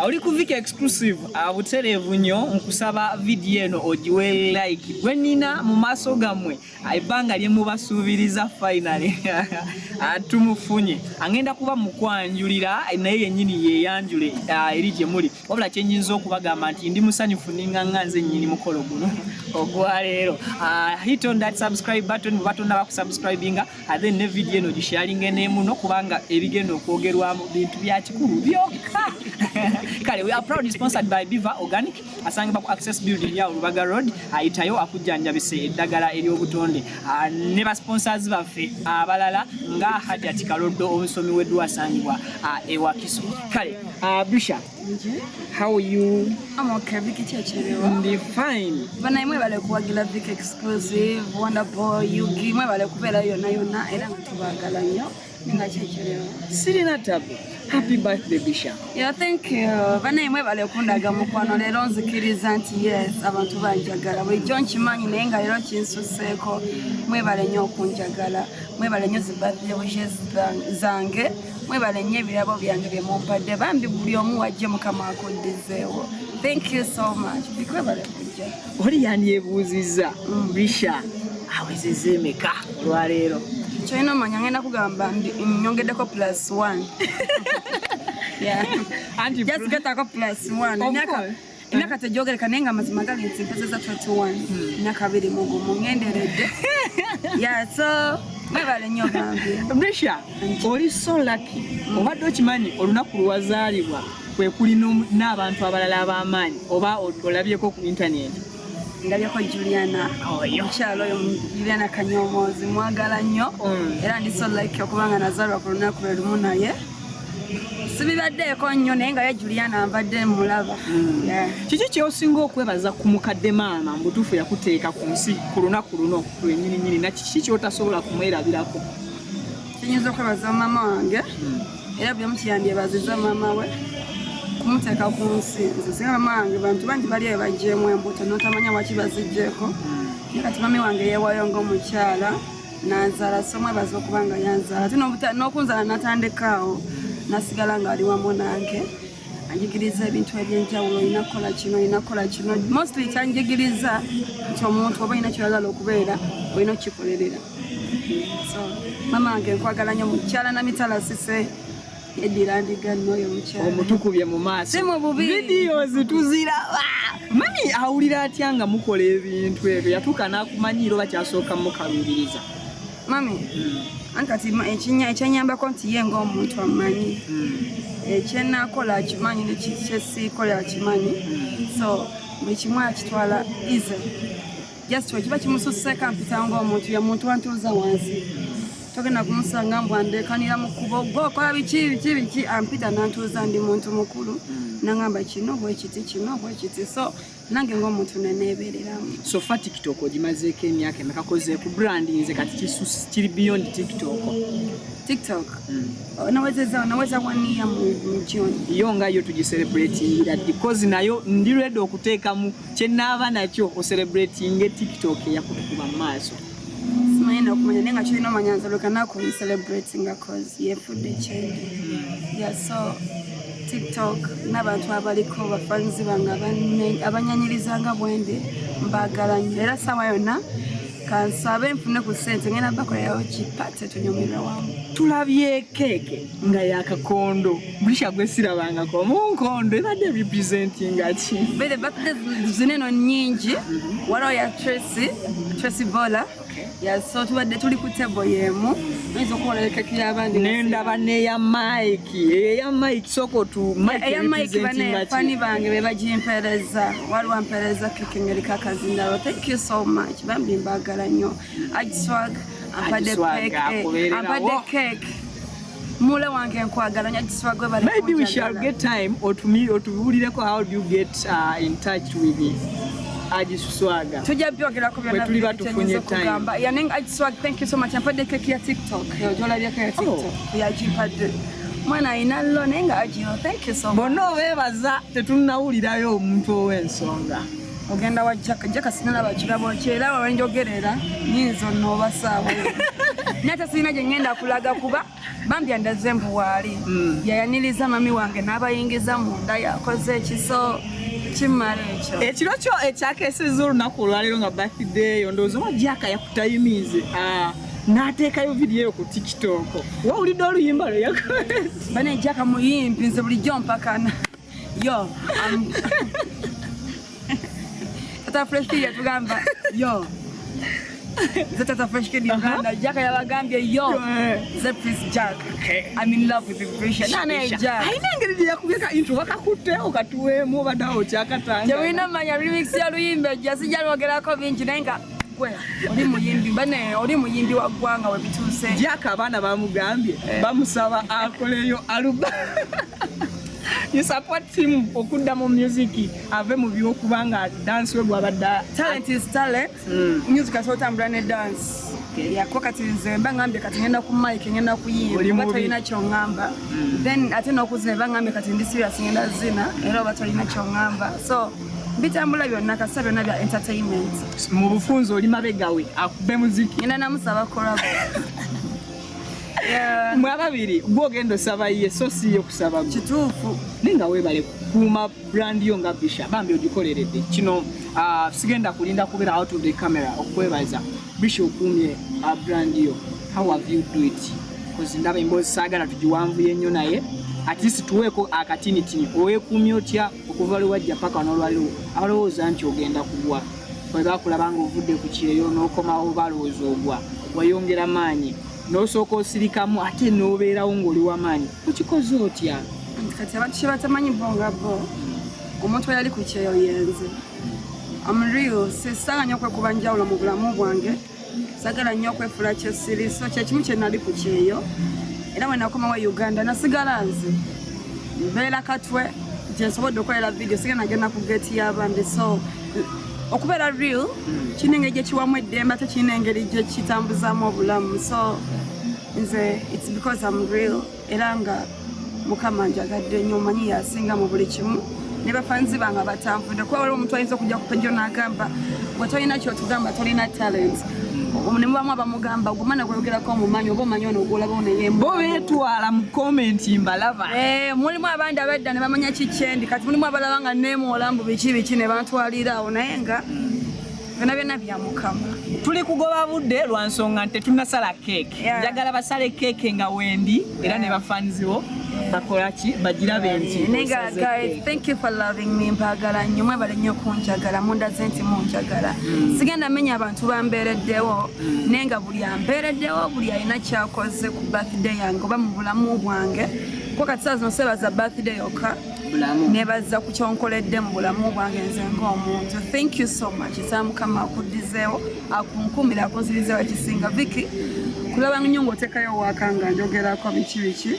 Oli ku Vicky Exclusive butereevu nnyo. Nkusaba vidiyo eno ogiwe like. Gwe nnina mu maaso gammwe, ebbanga lye mubasuubiriza, finally tumufunye. Agenda kuba mukwanjulira naye yennyini yeeyanjule eri gye muli. Wabula kyenyinza okubagamba nti ndi musanyufu, ninga nga nze nnyini mukolo guno ogwaleero. Hit on that subscribe button bwe batonnaba kusubscribinga, then ne vidiyo eno gisharinge nemuno, kubanga ebigenda okwogerwamu bintu bya kikulu byokka. Kale, we are proudly sponsored by Biva Organic, asangibwa ku Access Building ya Lubaga Road. Ayitayo akujjanjabisa eddagala ery'obutonde. Ne basponsors baffe abalala nga Hajati Kaloddo, omusomi w'edduwa, asangibwa ewakiso. Kale, Bisha, how are you? I'm okay, Vicky. Kyekiriwo? Ndi fine. Banaye, mwebale kuwagira Vicky Exclusive, Wonderboy, Yugi, mwebale kubeera yonna yonna, era nga tubaagala nnyo. Nga kyekiriwo? Sirina tabu. Happy birthday, Bisha. Yeah, thank you. Banaye, mwebale kundaga mukwano. Leero nzikiriza nti yes, abantu banjagala. Bulijjo nkimanyi, naye nga leero kinsuseeko. Mwebale nnyo okunjagala. Mwebale nnyo zi birthday wishes zange. Mwebale nnyo ebirabo byange bye mumpadde. Bambi, buli omu wajje, Mukama akuddizeewo. Thank you so much. Bikwebale kujja. Oli yandyebuuzizza, Bisha awezezza emeka olwaleero? Kyolina omanya, ngenda kugamba nyongeddeko +1. Yeah. Anti Just getako +1. Of Emyaka course. emyaka tegyogereka, naye nga amazima gali nti mpezeza 21, emyaka 21 ngenderedde. Yeah, so mwebale nnyo bambi. Bisha, oli so lucky. Obadde okimanyi olunaku lwewazaalibwa kwe kuli n'abantu abalala ab'amaanyi, oba olabyeko ku intaneti? Ndabyeko Juliana. Oyo. Omukyalo oyo Juliana Kanyomozi mwagala nnyo. Era ndi so lucky okubanga nazaalwa ku lunaku lwe lumu, naye sibibaddeeko nnyo, naye nga ye Juliana mbadde mulaba. Yeah. Kiki kyosinga okwebaza ku mukadde maama mubutuufu yakuteeka ku nsi ku lunaku luno lwennyini nyini, na kiki kyotasobola kumwerabirako? Kyenyinza okwebaza maama wange, era buli omu kiyandyebaziza maama we kumuteeka ku nsi. Nze singa maama wange, bantu bangi bali eyo baggyemu embuto notamanya waki baziggyeko, naye kati mami wange yeewaayo ng'omukyala nanzaala, so mwebaza okuba nga yanzaala, ate n'okunzaala natandikaawo, nasigala ng'ali wamu nange, anjigiriza ebintu ebyenjawulo: olina kukola kino, olina kukola kino. Mostly kyanjigiriza nti omuntu oba olina kyoyagala okubeera, olina okukikolerera. So mama wange nkwagala nnyo, mukyala Namitala Sise, yeddira ndiga n'oyo mukyala. Omutukubye mu maaso. Si mu bubi. Videos tuziraba. Mami awulira atya nga mukola ebintu ebyo? Yatuuka n'akumanyiira oba kyasooka mukaluubiriza? Mami anti kati ekyenyambako nti ye ng'omuntu amanyi ekyenakola akimanyi, nekyesiikola akimanyi, so buli kimu akitwala easy. Just wekiba kimususeeko ampita ng'omuntu, ye muntu antuuza wansi. Togenda kumusanga mbw andekanira mu kkubo, gwe okola biki biki biki. Ampita nantuuza, ndi muntu mukulu, nangamba kino bwekiti, kino bwekiti, so nange ng'omuntu neneebereramu. So far TikTok ogimazeeko emyaka emeka? Koze ku brand nze kati kiri beyond TikTok. TikTok nawezeza, naweza 1 year mu June. Yo nga yo tugicelebratingira ddi? 'Cause nayo ndi ready okuteekamu kyenaaba nakyo ocelebratinge TikTok eyakutukuba mu maaso. Simanyi nakumanya, naye nga kirina omanya nze lwekanaku celebratinga, 'cause yefudde kyendi. Yeah, so TikTok n'abantu abaliko bafanzi bange abanyanyirizanga bwendi, mbaagala nnyo, era saawa yonna kansabe nfune ku ssente, ngenda bakolerawo kipate tunyumirwe wamu. Tulabye keeke nga yakakondo. Bulisha gwe sirabangako mu nkondo, ebadde representinga ki? Bere birthday zineno nnyingi. Waliwo ya Tracy, Tracy Bola. Yeah, so tubadde tuli ku table yemu, oyinza okukola keki y'abandi. Nendaba neya Mike, eya Mike soko tu Mike. Eya Mike bane representinga ki? Fani bange be bagimpeereza. Waliwo ampeereza keke ng'eriko akazindalo. Thank you so much bambi, mbaagala nnyo. Agiswag ampadde Agiswag cake, akubeererawo. ampadde cake. Mule wange nkwagala nnyo, Agiswag, webale Maybe we shall kunjagala. get time otubuulireko how do you get in touch with Agiswaga. Tujja byogerako byonna. Bwe tuliba Vicky, tufunye kyenyinza time. okugamba. Yeah, naye Agiswag, thank you so much, ampadde keki ya TikTok. Eyo gyolabyeko ya TikTok yagimpadde. Mwana alina lo, naye nga Agio, thank you so much. Bonna obeebaza, tetunnawulirayo omuntu ow'ensonga. Ogenda wa Jaka. Jaka sinalaba kirabo kye, era wenjogerera nyinza onooba saawa. Nate sirina gye ngenda kulaga kuba bambi andaze mbu waali. Yayaniriza mami wange n'abayingiza munda, yakoze ekiso kimala ekyo. Ekiro kyo ekyakeesezza olunaku olwaleero nga birthday yo, ndowooza oba Jaka yakutayimiize n'ateekayo vidiyo eyo ku TikTok, wawulidde oluyimba lwe yakoze? Bane, Jaka muyimbi, nze bulijjo mpakana yo Tata Fresh Kid yatugamba yo, nze Tata Fresh Kid Uganda. Jaka yabagambye yo, nze Prince Jack. I'm in love with Brisha nane Jack. Alina engeri gye yakubyeka intro, bakakutte okatuweemu obadde awo okyakatanga. Temulina manya remix ya luyimba ejja, sijja lwogerako bingi, naye nga gwe oli muyimbi, bane, oli muyimbi wa ggwanga we bituuse. Jack abaana bamugambye bamusaba akoleyo album. You support him okudda mu music, ave mu byokuba nga dance we gwabadde? Talent is talent. Music asobola otambula ne dance. Yako kati nze mba ngambye kati ngenda ku mic, ngenda Oli kuyimba, oba mubi. tolina kyoŋŋamba. Then ate n'okuzina, eba ngambye kati ndi serious, ngenda zina, era oba tolina kyoŋŋamba. So bitambula byonna, kasita byonna bya entertainment. Mu bufunze oli mabega we akube muziki. Ngenda namusaba collabo. Yeah. Mwe ababiri, gwe ogenda osaba ye so si ye kusaba gwe. Kituufu. Naye nga weebale kukuuma brand yo nga Bisha, bambi ogikoleredde kino. Sigenda kulinda kubeera out of the camera okwebaza. Bisha, okuumye brand yo. How have you do it? 'Cause ndaba emboozi saagala tugiwanvuye nnyo, naye at least tuweeko akatinitini. Oweekuumye otya okuva lwe wajja paka n'olwaliro? Abalowooza nti ogenda kugwa bwe bakulaba nga ovudde ku kyeyo n'okomawo, balowooza ogwa, wayongera maanyi n'osooka osirikamu ate n'obeerawo ng'oli w'amaanyi. Okikoze otya? Nti kati abantu kye batamanyi bo nga bo, omuntu eyali ku kyeyo yenze. I'm real, sisanga nnyo okwekuba njawulo mu bulamu bwange, sagala nnyo okwefula kyesiri. So kyekimu kye nali ku kyeyo, era bwe nakomawo e Uganda nasigala nze mbeera Katwe gye nsobodde okukolera video, sigala nagenda ku geeti y'abandi. So okubeera real kirina engeri gye kiwamu eddembe, ate kirina engeri gye kitambuzaamu obulamu. So nze it's because I'm real, era nga Mukama njagadde nnyo, omanyi yasinga mu buli kimu, ne bafanzi bange abatanvudde, kuba waliwo omuntu ayinza okujja ku page n'agamba gwe tolina kyotugamba, tolina talent, ne mubamu abamugamba gumana gweyogerako omumanyi oba omanyi ono gwolaba ono. Bo beetwala mu comment, mbalaba. Eh, mulimu abandi abedda ne bamanya kikyendi, kati mulimu abalaba nga neemwola mbu biki biki ne bantwalira awo, naye nga byonna byonna bya Mukama. Tuli kugoba budde lwa nsonga nti tetunnasala keeke. Njagala basale keeke nga wendi, era ne bafanziwo bakola ki bagirabe nti Naye nga osaze guys, keeke. Thank you for loving me. Mpaagala nnyo, mwebale nnyo okunjagala, mundaze nti munjagala. Sigenda menya abantu bambeereddewo, naye nga buli ambeereddewo, buli alina kyakoze ku birthday yange oba mu bulamu bwange, kuba kati saa zino sebaza birthday yokka, Bulamu. Nebaza ku kyonkoledde mu bulamu bwange nze ng'omuntu. Thank you so much. Nsaba Mukama akuddizeewo, akunkumire, akunzirizeewo. Ekisinga, Viki, kulaba nnyo ng'oteekayo waaka nga njogerako biki biki,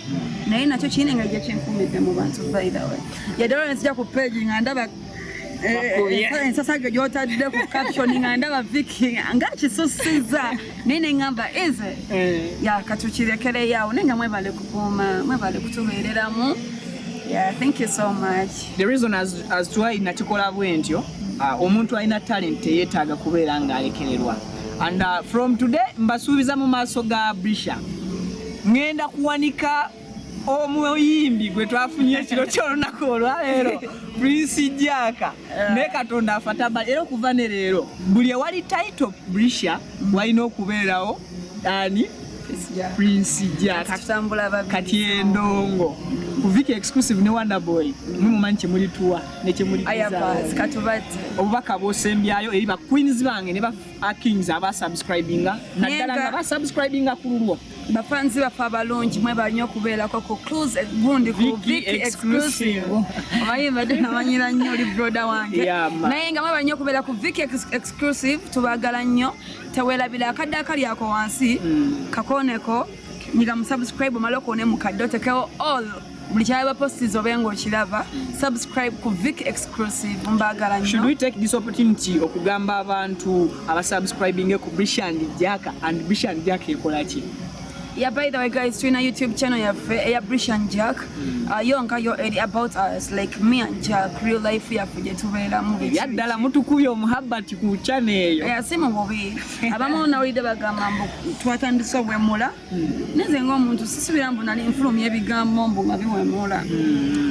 naye nakyo kirina engeri gye kinkumidde mu bantu. By the way, yadde olwo nzija ku page nga ndaba ensasage gy'otadde ku caption, nga ndaba Viki nga kisusiza, naye neŋŋamba eze ya katukirekereyo awo, naye nga mwebale kukuuma, mwebale kutubeereramu. Yeah, thank you so much. The reason as to why nakikola bwe ntyo, omuntu alina talent teyeetaaga kubeera ng'alekererwa. And from today mbasuubiza mu maaso ga Brisha ŋŋenda kuwanika omuyimbi gwe twafunye ekiro ky'olunaku olwaleero, Prince Jaka. Naye Katonda afata bbali, era okuva ne leero buli ewali title Brisha walina okubeerawo ani? Prince Jaka. Tutambula babiri. Kati endongo ku Viki Exclusive ne Wonderboy, mwe mumanyi kyemulituwa Ayabas katubadde. Obubaka bwosembyayo eri ba queens bange ne ba kings abasubscribinga naddala nga basubscribinga ku lulwo. Bafanzi baffe abalungi, mwebale nnyo okubeerako ku Clues gundi ku Vicky Vicky Exclusive. Exclusive. Omanyi mbadde namanyira nnyo oli broda wange. Yeah, man. Naye nga mwebale nnyo okubeera ku Vicky Exclusive, tubaagala nnyo. Teweerabira akadde akali ako wansi, kakooneko, nyiga mu subscribe, omale okoone mu kadde, otekewo all, buli kyaba posts obe ng'okiraba. Subscribe ku Vicky Exclusive, mbaagala Should nnyo. we take this opportunity okugamba abantu abasubscribinge ku Brisha and Jaka, and Brisha and Jaka ekola ki? Yeah, by the way guys, tulina YouTube channel yaffe eya Brisha and Jack. Yo nga yo eri about us, like me and Jack, real life yaffe gye tubeeramu, biki. Ebyaddala mutukubye omuhabati ku channel eyo. Yeah, si mu bubi. Abamu nawulidde bagamba mbu twatandise obwemula. Nze ng'omuntu sisubira mbu nali nfulumya ebigambo mbu nga biwemula,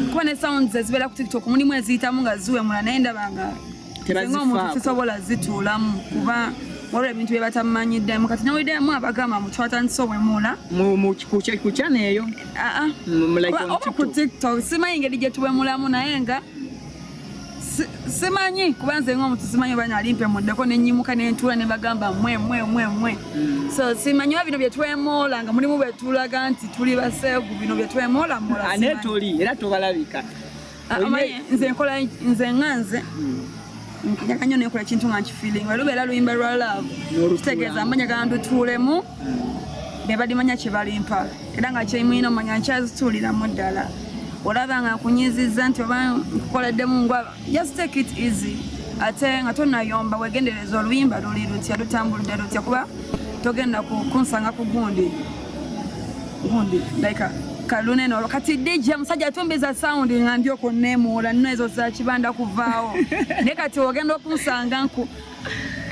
kuba ne sounds ezibeera ku TikTok mulimu eziyitamu nga ziwemula, naye ndaba nga nze ng'omuntu Tebazifaako. sisobola zituulamu, kuba waliwo ebintu bye batamanyiddemu. Kati nawuliddemu abagamba mbu twatandise obwemula. Ku channel eyo? Ah, ah. Like on Oba ku TikTok. TikTok, simanyi ngeri gye tuwemulamu, naye nga simanyi, kuba nze ng'omuntu simanyi oba nali mpemuddeko nenyimuka nentuula ne bagamba mwe mwe mwe mwe. So simanyi oba bino bye twemoola nga mulimu bwe tulaga nti tuli baseegu, bino bye twemoola mola. Ane toli era tobalabika. Ah, omanyi nze nkola, nze nga nze njagala nnyo nekola ekintu nga nkifeelinga. Lubeera luyimba lwa love, N'olutuulamu. kitegeeza mba njagala ndutuulemu, be balimanya kye balimpa, era nga kyemulina omanya nkyazituuliramu ddala. Olaba nga nkunyiizizza nti oba nkukoleddemu ngwa, just take it easy. Ate nga tonayomba, wegendereza oluyimba luli lutya, lutambulidde lutya, kuba togenda kunsanga ku gundi gundi like kalunene olwo. Kati DJ musajja atumbiza sound nga ndi okwo neemuula nno ezo za kibanda kuvaawo, naye kati ogenda okunsanga nku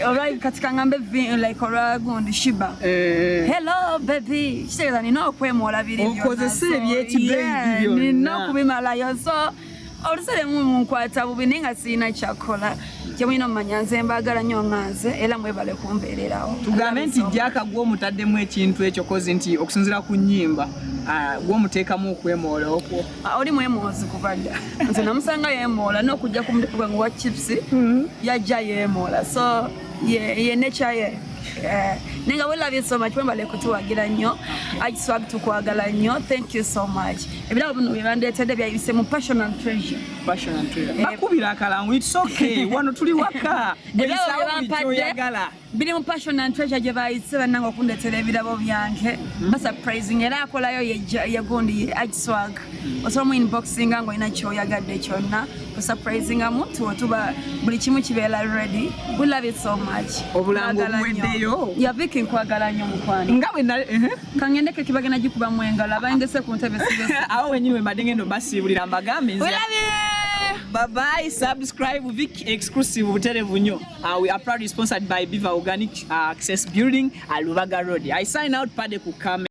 olwa kati kangambe like olwa gundi Shiba, "Hello baby," kitegeeza nina okwemoola biri byonna. Okozese So, ebyekibeebi yeah, byonna. nina okubimalayo. So oluseera munkwata bubi, naye nga sirina kyakola. Kyemulina omumanya, nze mbaagala nnyo nga nze, era mwebale kumbeererawo. Tugambe nti Jack gwomuttaddemu ekintu ekyo kozi nti okusinziira ku nnyimba, gwomuteekamu okwemoola okwo? Ah, oli mwemoozi kuva dda. Nze namusanga yeemoola n'okujja ku muteeko gwange wa chips yajja yeemoola, so ye nature ye. Eh, naye nga we love you so much, mwebale kutuwagira nnyo. Agiswag, tukwagala nnyo, thank you so much. Ebirabo bino bye bandeetedde byayise mu Passion and Treasure. Passion and Treasure. Bakubira akalango, it's okay, wano tuli waka. Ebirabo Bweyisawo bye buli bampadde kyoyagala. biri mu Passion and Treasure gye bayise bannange okundetera ebirabo byange. Basurprising era akolayo ye gundi ye Agiswag. Osobola mu inboxinga ng'olina kyoyagadde kyonna, osurprisinga muntu, otuba buli kimu kibeera ready. We love you so much. Obulango Nkwagala nnyo. buweddeyo. Ya Viki, nkwagala nnyo mukwano. Nga bwe nali. Kangendeko kibagenda gikubamu engalo abandese ku ntebe sibe. Awo wenyini wembadde ngenda obasiibulira mbagambe nze We love you. Bye bye, subscribe Vic Exclusive buterevu nnyo. We are proudly sponsored by Biva Organic Access Building, Lubaga Road. I sign out, Pade ku camera.